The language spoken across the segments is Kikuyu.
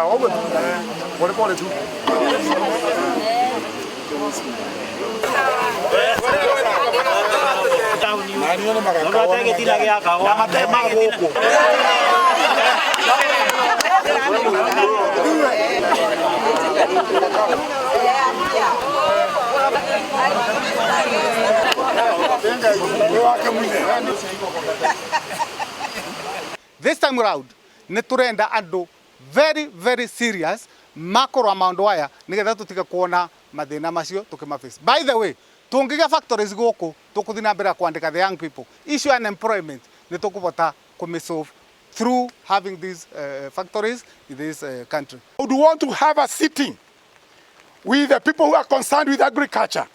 Sawa, pole pole tu. This time round nĩ tũrenda andũ very very serious makorwa maũndũ aya nĩgetha tũtige kuona mathĩna macio tũkĩmaface. By the way, tũngĩgĩa factories gũkũ, tũkũthiĩ na mbere kwandĩka the young people. Issue unemployment nĩ tũkũbota kũmĩsolve through having these factories in this country. I would want to have a sitting with the people who are concerned with agriculture,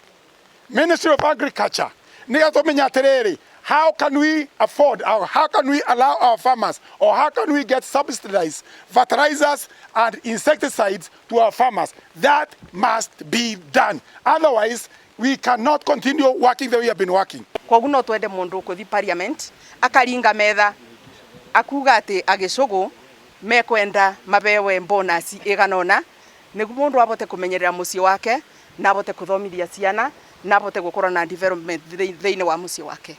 Ministry of Agriculture, nĩgetha tũmenye atĩrĩrĩ, how can we afford or how can we allow our farmers or how can we get subsidized fertilizers and insecticides to our farmers? That must be done. Otherwise, we cannot continue working the way we have been working. Koguo no twende mundu ukuthi parliament akaringa metha akuga ati agicugu mekwenda mabewe bonus igana ona niguo mundu abote kumenyerera mucii wake na abote kuthomithia ciana na abote gukorwo na development thiini wa mucii wake.